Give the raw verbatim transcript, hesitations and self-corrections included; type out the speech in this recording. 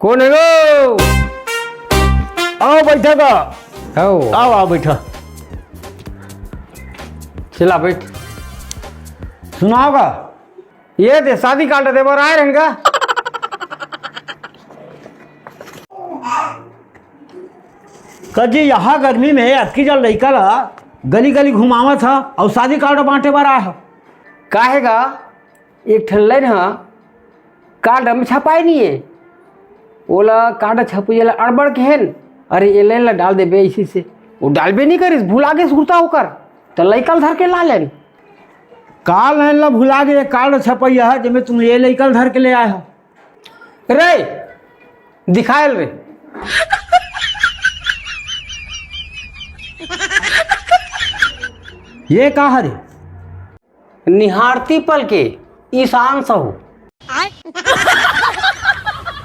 कोन हे गो? आओ, बैठा गा। आओ। आओ, आओ, बैठा। चला, बैठ। सुनाव गा। ये दे, शादी कार्ड दे बर आए रहेन गा। का जी, यहाँ गर्मी में अतकी जन लइका ला गली गली घुमावत ह अउ शादी कार्ड बांटे बर आए ह। काहे गा? एक ठन लाइन ह कार्ड में छपाए नइ हे, ओला कार्ड छपइया ला अड़बड़ के हेन, अरे ये लाइन ला डाल देबे अइसे से, वो डालबे नइ करिस, भुला गे सुरता ओकर, त लइका ला धर के ला लेन। का लाइन ला भुला गे कार्ड छपइया ह, जेमे तुम ये लइका ला धर के ले आए हो? रे, दिखायल रे। ये का हरे? निहारती पलके ईशान साहू।